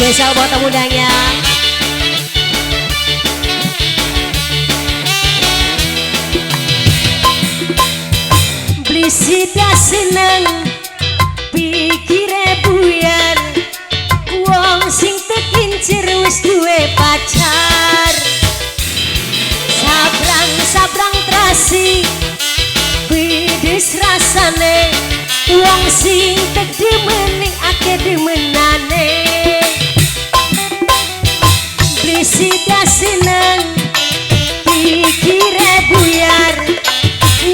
Spesial buat tamu undangan. Beli sida seneng pikire buyar, wong sing tekincir wis duwe pacar. Sabrang-sabrang trasi pides rasane, wong sing tek dimeni akeh dimenane. Beli sida seneng pikire buyar,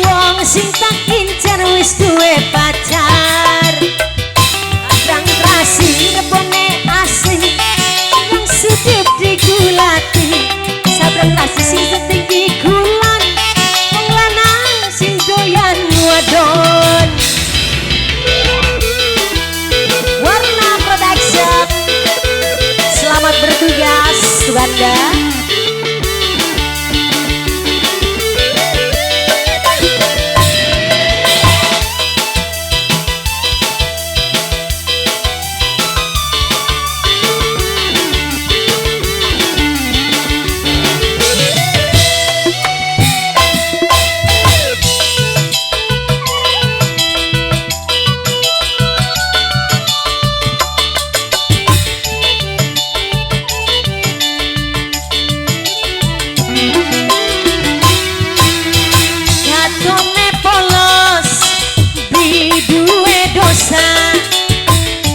wong sing tak incer wis duwe pacar. Sabrang trasi rebone asing, wong sithik digulati. Sabrang trasi sing setinggi gulan, wong lanang sing doyan wadon. Warna Production, selamat bertugas Wanda.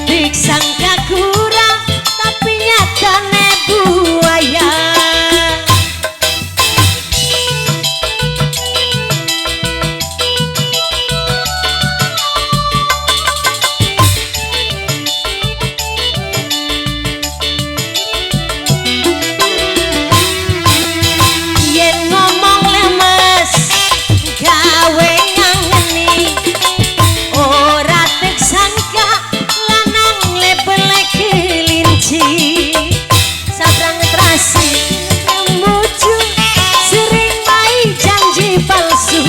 Disangka kurang tapi nyatane buaya. Yen ngomong lemes gawe ngangeni, ora tek sangka lanang lebele kelinci. Sabrang trasi muju sering mai janji palsu.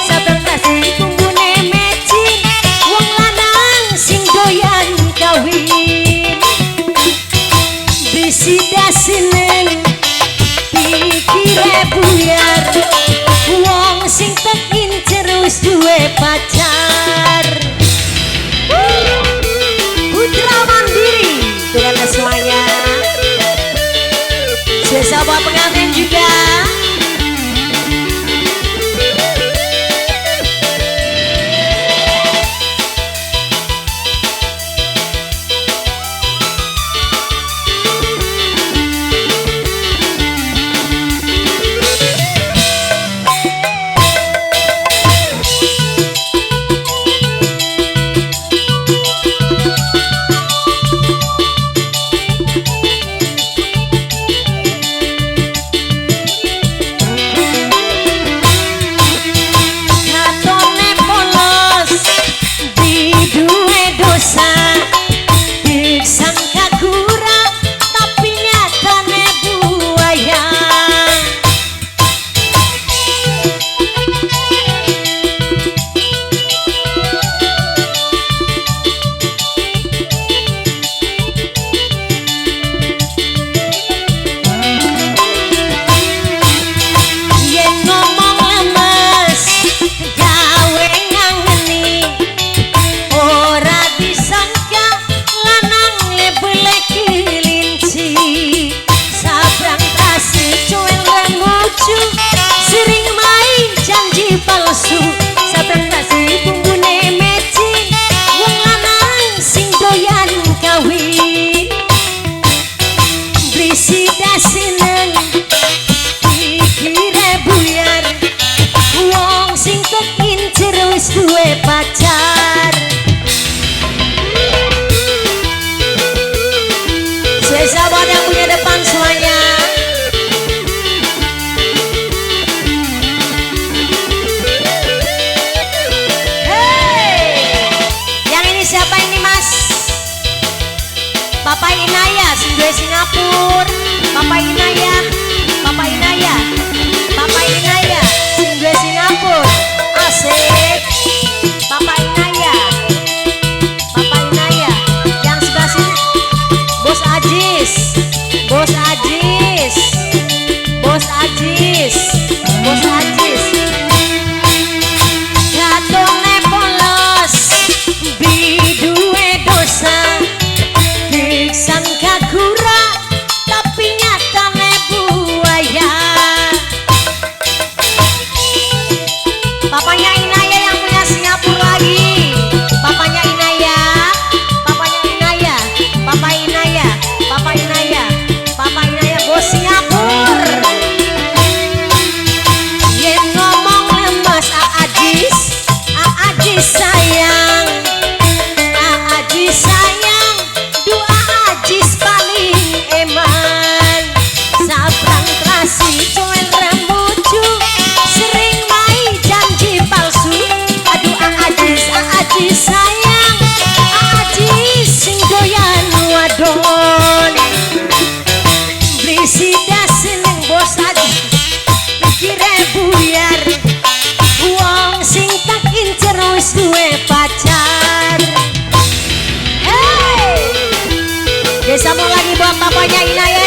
Sabrang trasi bumbune mecin, wong lanang sing doyan kawin. Bisida seneng pikire buyar, wong sing tek incer wis duwe pacar. Putra Mandiri dengan semuanya. Spesial buat pengantin juga. Disangka kurang tapi nyatane buaya. Yen ngomong lemes gawe ngangeni, ora disangka lanang lebele kelinci. Sabrang trasi cuel rengucu sering main janji palsu. Sabrang trasi bumbune mecin, wong lanang sing doyan kawin. Beli sida seneng pikire buyar, wong sing tek incer wis duwe pacar. Spesial buat yang punya depan semuanya. Hey, yang ini siapa ini mas? Papa Inaya, sing duwe Singapura. Papa Inaya, Papa Inaya, Papa Inaya, sing duwe Singapura. Asik. Papa Inaya, Papa Inaya. Yang sebelah sini Bos Aji. Disambung lagi buat papanya Inaya.